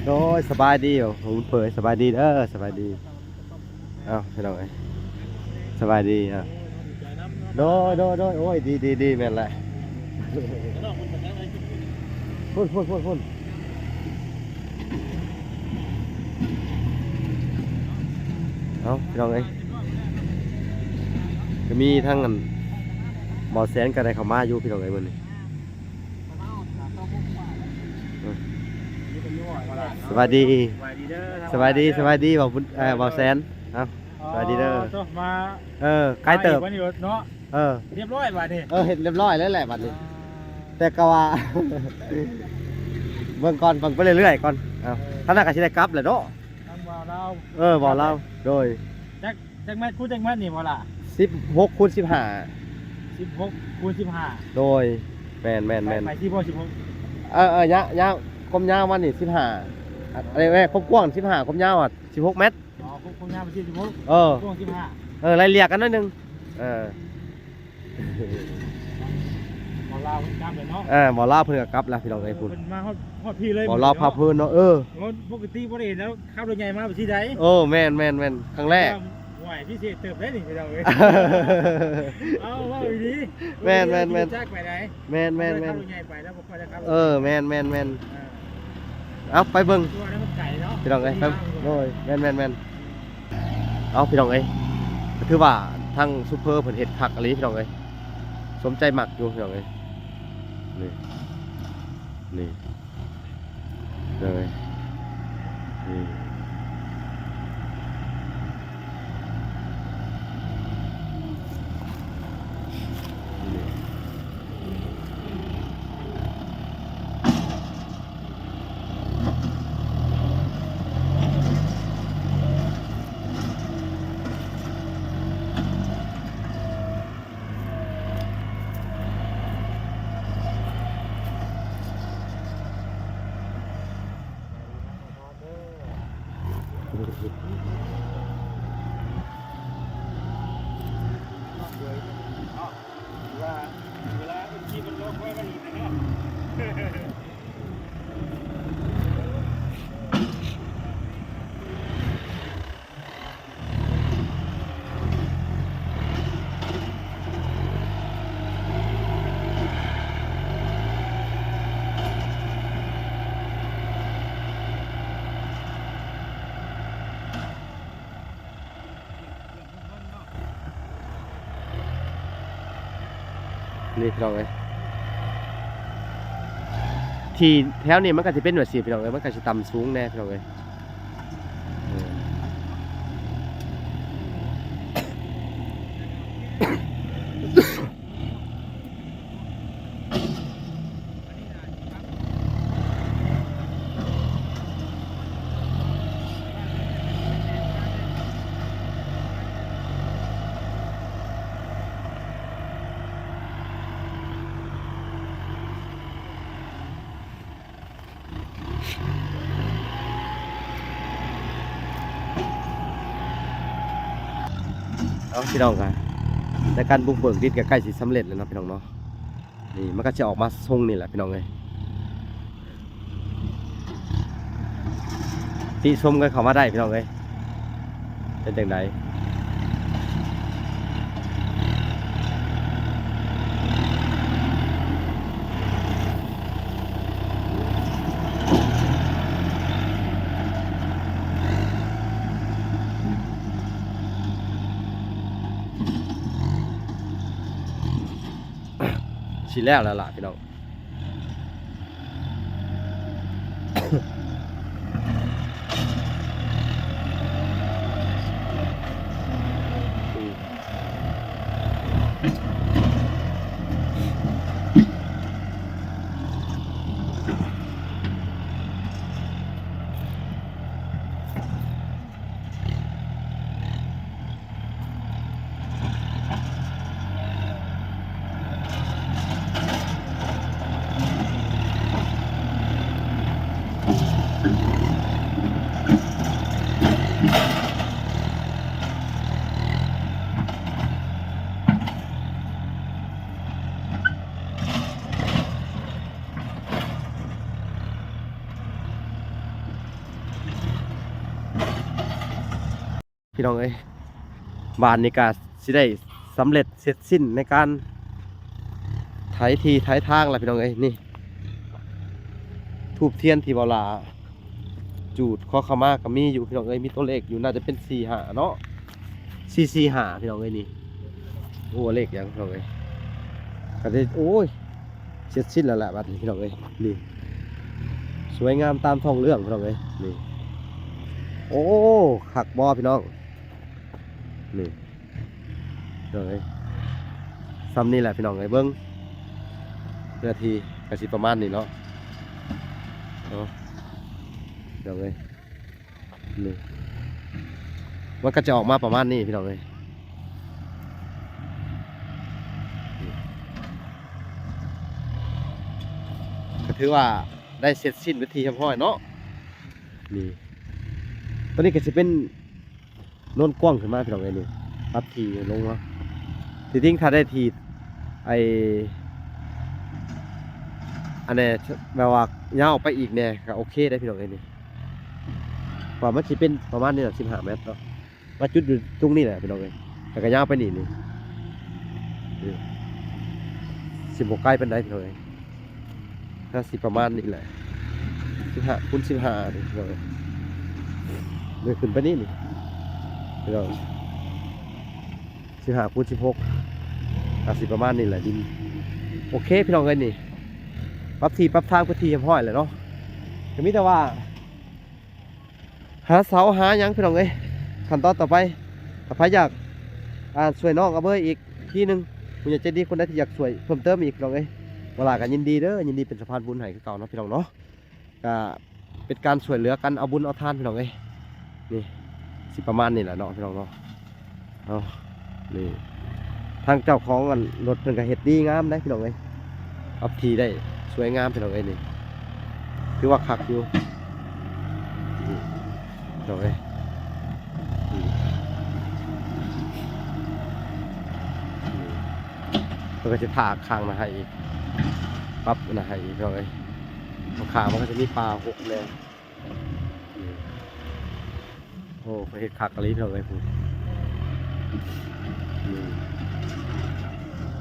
ໂດຍ ສະບາຍດີໂອ້ບຸນເຜີຍ ສະບາຍດີເດີ ສະບາຍດີ. ເອົ້າ ພີ່ນ້ອງເອີຍ ສະບາຍດີ. ເອົ້າ ໂດຍ ໂດຍ ໂດຍ ໂອ້ຍ ດີ ດີ ດີ ແມ່ນແຫຼະ. ພຸ້ນ ພຸ້ນ ພຸ້ນ ພຸ້ນ. ເອົ້າ ພີ່ນ້ອງເອີຍ ກະມີທັງອັນ ບ່າວແສນກະໄດ້ເຂົ້າມາຢູ່ ພີ່ນ້ອງເອີຍ ມື້ນີ້. ສະບາຍດີ ສະບາຍດີ ສະບາຍດີ ບ່າວບຸນ ເອີ ບ່າວແສນ. ເອົ້າ ສະບາຍດີເດີ ມາ ເອີ ໄກເຕີບ ມາອີກວັນນີ້ເນາະ. ເອີ ຮຽບຮ້ອຍບາດນີ້ ເອີ ເຮັດຮຽບຮ້ອຍແລ້ວແຫຼະບາດນີ້. ອ່າ ແຕ່ກະວ່າ ເບິ່ງກ່ອນ ເບິ່ງໄປເລື້ອຍໆກ່ອນ. ເອົ້າ ເອີ ຄັນນັ້ນກະຊິໄດ້ກັບແຫຼະເນາະ ທາງບ່າວລາວ. ເອີ ບ່າວລາວ ໂດຍ. ຈັກ ຈັກແມັດຄູນຈັກແມັດນີ້ ບ່າວລາ? ສິບຫົກຄູນສິບຫ້າ. ສິບຫົກຄູນສິບຫ້າ ໂດຍ. ແມ່ນໆໆ ໄປ ໄປທີ່ບໍ່ ສິບຫົກ. ເອີ ເອີ ຍາວ ຍາວ ຄວາມຍາວມັນນີ້ສິບຫ້າ ອັນນີ້ແມ່ນຄວາມກວ້າງສິບຫ້າ ຄວາມຍາວອະສິບຫົກແມັດ. ອໍ ຄວາມຍາວມັນສິບຫົກ ເອີ ກວ້າງສິບຫ້າ. ເອີ ໄລ່ເລ່ຍກັນໜ້ອຍໜຶ່ງ. ເອີ ບ່າວລາວເພິ່ນກັບແລ້ວເນາະ. ເອີ ບ່າວລາວເພິ່ນກະກັບແລ້ວ ພີ່ນ້ອງເອີຍ. ພຸ້ນ ເພິ່ນມາຮອດ ຮອດພີ້ເລີຍ. ບ່າວລາວພາເພິ່ນເນາະ. ເອີ ປົກກະຕິບໍ່ໄດ້ເຫັນລາວຂັບລົດໃຫຍ່ມາແບບຊີ້ໃດ. ໂອ້ ແມ່ນໆໆ ຄັ້ງແລກ. ຫວາຍ ພິເສດເຕີບເດ້ນີ້ ພີ່ນ້ອງເອີຍ. ເອົາ ເວົ້າອີ່ຫຼີ. ແມ່ນໆໆ ຈັກໄປໃດ. ແມ່ນໆໆ ຂັບລົດໃຫຍ່ໄປແລ້ວບໍ່ຄ່ອຍໄດ້ຂັບ. ເອີ ແມ່ນໆໆ. ເອີ ເອົາ ໄປເບິ່ງ ຄືວ່າມັນໄກເນາະ ພີ່ນ້ອງເອີຍ. ໂດຍ ແມ່ນໆໆ. ເອົາ ພີ່ນ້ອງເອີຍ ກະຖືວ່າທາງຊຸບເພີເພິ່ນເຮັດຄັກອີ່ຫຼີ ພີ່ນ້ອງເອີຍ. ສົມໃຈມັກຢູ່ ພີ່ນ້ອງເອີຍ. ນີ້ ນີ້ ເລີຍ ນີ້. ນີ້ ພີ່ນ້ອງເອີຍ ທີ່ແຖວນີ້ມັນກະຊິເປັນແບບຊີ້ ພີ່ນ້ອງເອີຍ. ມັນກະຊິຕ່ຳສູງແດ່ ພີ່ນ້ອງເອີຍ. ເອົາ ພີ່ນ້ອງ ກະ ແຕ່ການບຸກເບີກດິນກະໃກ້ຊິສຳເລັດແລ້ວເນາະ ພີ່ນ້ອງເນາະ. ນີ້ມັນກະຊິອອກມາຊົງນີ້ແຫຼະ ພີ່ນ້ອງເອີຍ. ຕິຊົມກັນເຂົ້າມາໄດ້ ພີ່ນ້ອງເອີຍ. ເປັນຈັ່ງໃດ? ຊິແລ້ວແລ້ວລະພີ່ນ້ອງ. ອືມ ພີ່ນ້ອງເອີຍ ບາດນີ້ກະຊິໄດ້ສຳເລັດເສັດສິ້ນໃນການໄຖທີ່ໄຖທາງລະພີ່ນ້ອງເອີຍ. ນີ້ ທູບທຽນທີ່ບ່າວຫຼ້າຈູດຂໍເຂົ້າມາກໍມີຢູ່ພີ່ນ້ອງເອີຍ ມີຕົວເລກຢູ່ ໜ້າຈະເປັນສີ່ຫ້າເນາະ ສີ່ສີ່ຫ້າພີ່ນ້ອງເອີຍ. ນີ້ ໂອ້ ເລກຫຍັງພີ່ນ້ອງເອີຍ ກໍໄດ້ ໂອ້ຍ ເສັດສິ້ນແລ້ວລະບັດນີ້ພີ່ນ້ອງເອີຍ. ນີ້ ສວຍງາມຕາມທ້ອງເລື່ອງພີ່ນ້ອງເອີຍ. ນີ້ ໂອ້ ຄັກບໍ່ພີ່ນ້ອງ? ນີ້ພີ່ນ້ອງເອີຍ ຊ່ຳນີ້ແຫຼະພີ່ນ້ອງເອີຍ. ເບິ່ງເນື້ອທີ່ກໍຊິປະມານນີ້ເນາະ ເນາະ ພີ່ນ້ອງເອີຍ. ນີ້ ມັນກໍຈະອອກມາປະມານນີ້ພີ່ນ້ອງເອີຍ. ກໍຖືວ່າໄດ້ເສັດສິ້ນເປັນທີ່ຮຽບຮ້ອຍເນາະ. ນີ້ ຕົວນີ້ກໍຊິເປັນໂນນກວ້າງຂຶ້ນມາພີ່ນ້ອງເອີຍ. ນີ້ ປັບທີ່ລົງເນາະ ທີ່ຈິງຖ້າໄດ້ທີ່ ໄອ້ ອັນແນ່ ແບບວ່າຍາວອອກໄປອີກແນ່ກໍໂອເຄໄດ໋ພີ່ນ້ອງເອີຍ. ນີ້ ວ່າມັນຊິເປັນປະມານນີ້ລະ ສິບຫ້າແມັດເນາະ ມາຈຸດຢູ່ຕົງນີ້ແຫຼະພີ່ນ້ອງເອີຍ ແລ້ວກໍຍາວໄປນີ້ ນີ້ ນີ້ ຊິບໍ່ໄກປານໃດພີ່ນ້ອງເອີຍ ກໍຊິປະມານນີ້ແຫຼະ ສິບຫ້າຄູນສິບຫ້ານີ້ພີ່ນ້ອງເອີຍ. ນີ້ຂຶ້ນໄປນີ້ ນີ້ພີ່ນ້ອງ ສິບຫ້າຄູນສິບຫົກ ກໍຊິປະມານນີ້ແຫຼະດິນ. ໂອເຄພີ່ນ້ອງເອີຍ ນີ້ປັບທີ່ປັບທາງເປັນທີ່ຮຽບຮ້ອຍແລ້ວເນາະ ກໍມີແຕ່ວ່າ ຫາເສົາຫາຫຍັງພີ່ນ້ອງເອີຍ. ຂັ້ນຕອນຕໍ່ໄປ ຖ້າໃຜຢາກ ອ່າ ຊ່ວຍນ້ອງອາເບີຍອີກທີໜຶ່ງ ຜູ້ໃຫຍ່ໃຈດີຄົນໃດທີ່ຢາກຊ່ວຍເພີ່ມເຕີມອີກພີ່ນ້ອງເອີຍ ບ່າວຫຼ້າກໍຍິນດີເດີ ຍິນດີເປັນສະພານບຸນໃຫ້ຄືເກົ່າເນາະພີ່ນ້ອງເນາະ. ກໍເປັນການຊ່ວຍເຫຼືອກັນ ເອົາບຸນເອົາທານພີ່ນ້ອງເອີຍ. ນີ້ ຊິປະມານນີ້ແຫຼະເນາະພີ່ນ້ອງເນາະ. ເອົາ ນີ້ ທາງເຈົ້າຂອງອັນລົດເພິ່ນກໍເຮັດດີງາມໄດ໋ພີ່ນ້ອງເອີຍ ປັບທີ່ໄດ້ສວຍງາມພີ່ນ້ອງເອີຍ. ນີ້ ຖືວ່າຄັກຢູ່ ນີ້ ພີ່ນ້ອງເອີຍ. ນີ້ ນີ້ ເພິ່ນກໍຊິຖາກຂ້າງໜ້າໃຫ້ອີກ ປັບໜ້າໃຫ້ອີກພີ່ນ້ອງເອີຍ. ຂ້າງມັນກໍຈະມີປ່າຮົກແດ່. ນີ້ ໂອ້ ເພິ່ນເຮັດຄັກອີ່ຫຼີພີ່ນ້ອງເອີຍ ນີ້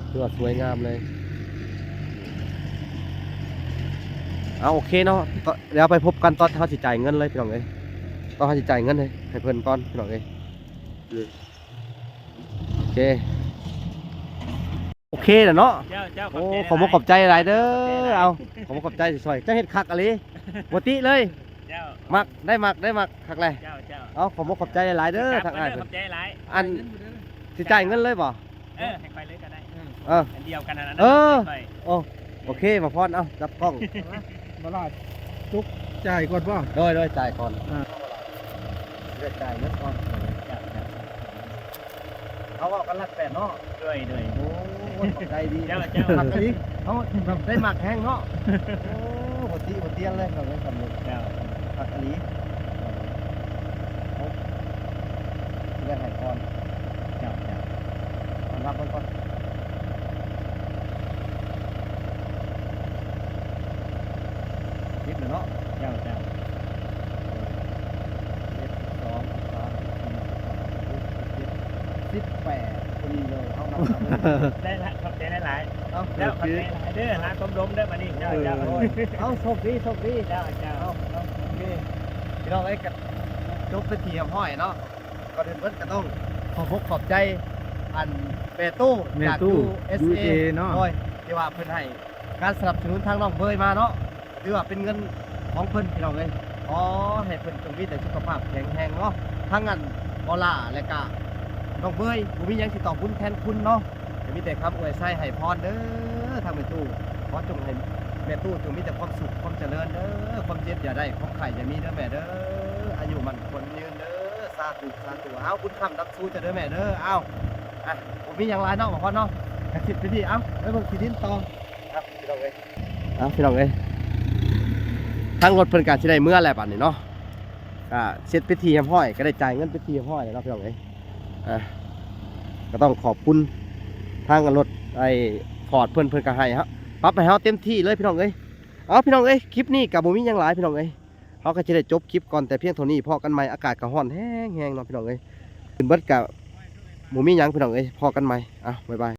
ຖືວ່າສວຍງາມເລີຍ. ເອົາ ໂອເຄເນາະ ດຽວໄປພົບກັນຕອນເຮົາຊິຈ່າຍເງິນເລີຍພີ່ນ້ອງເອີຍ ຕອນເຮົາຊິຈ່າຍເງິນໃຫ້ ໃຫ້ເພິ່ນກ່ອນພີ່ນ້ອງເອີຍ. ໂອເຄ ໂອເຄແລ້ວເນາະ. ເຈົ້າ ເຈົ້າ ໂອ້ ຂອບໃຈຫຼາຍໆເດີ. ເອົາ ຂອບໃຈຫຼາຍໆ ຂອບໃຈທີ່ຊ່ອຍ ເຈົ້າເຮັດຄັກອີ່ຫຼີ ບໍ່ຕິເລີຍ. ເຈົ້າ ມັກ ໄດ້ມັກ ໄດ້ມັກ ຄັກແຫຼະ. ເຈົ້າ ເຈົ້າ ເອົາ ຂອບໃຈຫຼາຍໆເດີ ທັກອ້າຍເພິ່ນ ຂອບໃຈຫຼາຍ. ອັນ ຊິຈ່າຍເງິນເລີຍບໍ່? ເອີ ໃຫ້ຂ້ອຍເລີຍກໍໄດ້. ເອີ ອັນດຽວກັນນັ້ນນະ ເອີ ໂອ້ ໂອເຄ ບ່າວພອນ ເອົາ ຈັບກ້ອງ ມາລາດຈຸກ ຈ່າຍກ່ອນບໍ່? ໂດຍ ໂດຍ ຈ່າຍກ່ອນ. ອ່າ ເລືອກຈ່າຍເງິນກ່ອນ. ເຈົ້າ ເຈົ້າ ເຮົາເວົ້າກັນຫຼັກແປດເນາະ. ໂດຍ ໂດຍ ໂອ້ ຂອບໃຈດີ. ເຈົ້າ ເຈົ້າ ຄັກອີ່ຫຼີ ເຮົາແບບໄດ້ມັກແຮງເນາະ. ໂອ້ ບໍ່ຕິບໍ່ຕຽນເລີຍ ເຮົາໄດ້ສຳເລັດ. ເຈົ້າ ຄັກອີ່ຫຼີ ເຮົາຊິໄດ້ໃຫ້ກ່ອນ. ເຈົ້າ ເຈົ້າ ຕ້ອນຮັບເບິ່ງກ່ອນ. ສິບແລ້ວເນາະ. ເຈົ້າ ເຈົ້າ ສິບເອັດ ສິບສອງ ສິບສາມ ສິບສີ່ ສິບຫ້າ ສິບຫົກ ສິບເຈັດ ສິບແປດ ພໍດີເລີຍ. ເອົາ ນັບ ນັບເລີຍ. ໄດ້ລະ ຂອບໃຈຫຼາຍໆ. ເອົາ ເຈົ້າ ໂອເຄ ຂອບໃຈຫຼາຍເດີ ຫາສົມລົມເດີບາດນີ້. ເຈົ້າ ເຈົ້າ ເອີ ໂອ້ຍ ເອົາ ໂຊກດີ ໂຊກດີ. ເຈົ້າ ເຈົ້າ ເອົາ ໂອເຄ ພີ່ນ້ອງເອີຍ ກໍຈົບເປັນທີ່ຮຽບຮ້ອຍເນາະ. ກ່ອນອື່ນເພິ່ນກໍຕ້ອງຂອບອົກຂອບໃຈ ອັນ ແມ່ຕູ້ ແມ່ຕູ້ ຈາກ ຢູເອສເອ ຢູເອສເອເນາະ ໂດຍທີ່ວ່າເພິ່ນໃຫ້ການສະໜັບສະໜູນທາງນ້ອງເບີຍມາເນາະ ກໍຖືວ່າເປັນເງິນຂອງເພິ່ນ ພີ່ນ້ອງເອີຍ. ຂໍໃຫ້ເພິ່ນຈົ່ງມີແຕ່ສຸຂະພາບແຂງແຮງເນາະ ທັງອັນ ບໍ່ຫຼ້າ ແລະກະນ້ອງເບີຍ ບໍ່ມີຫຍັງຊິຕອບບຸນແທນຄຸນເນາະ. ກໍມີແຕ່ຄຳອວຍໄຊໃຫ້ພອນເດີ ທາງແມ່ຕູ້ ຂໍຈົ່ງໃຫ້ແມ່ຕູ້ຈົ່ງມີແຕ່ຄວາມສຸກຄວາມຈະເລີນເດີ ຄວາມເຈັບຢ່າໄດ້ ຄວາມໄຂ້ຢ່າມີເດີແມ່ເດີ ອາຍຸໝັ້ນຂວັນຍືນເດີ. ສາທຸ ສາທຸ ເອົາ ບຸນຄ້ຳນຳສູ່ເຈົ້າເດີແມ່ເດີ. ເອົາ ອ່ະ ບໍ່ມີຫຍັງຫຼາຍເນາະ ບ່າວພອນເນາະ ກະສິບນາທີ. ເອົາ ໄປເບິ່ງຂີ້ດິນຕໍ່. ອ່ະ ພີ່ນ້ອງເອີຍ ອ່ະ ພີ່ນ້ອງເອີຍ ທາງລົດເພິ່ນກະຊິໄດ້ເມືອແລ້ວບາດນີ້ເນາະ ກະເສັດເປັນທີ່ຮຽບຮ້ອຍ ກະໄດ້ຈ່າຍເງິນເປັນທີ່ຮຽບຮ້ອຍແລ້ວເນາະ ພີ່ນ້ອງເອີຍ. ອ່ະ ກະຕ້ອງຂອບຄຸນທາງລົດໄອ້ຟອດເພິ່ນ ເພິ່ນກະໃຫ້ເຮົາ ປັບໃຫ້ເຮົາເຕັມທີ່ເລີຍ ພີ່ນ້ອງເອີຍ. ເອົາ ພີ່ນ້ອງເອີຍ ຄລິບນີ້ກະບໍ່ມີຫຍັງຫຼາຍ ພີ່ນ້ອງເອີຍ. ເຮົາກໍຈະໄດ້ຈົບຄລິບກ່ອນແຕ່ພຽງເທົ່ານີ້ ພໍ້ກັນໃໝ່. ອາກາດກໍຮ້ອນແຮງໆເນາະ ພີ່ນ້ອງເອີຍ. ຂຶ້ນເບິດກະບໍ່ມີຫຍັງພີ່ນ້ອງເອີຍ ພໍ້ກັນໃໝ່ ເອົາ ບາຍບາຍ.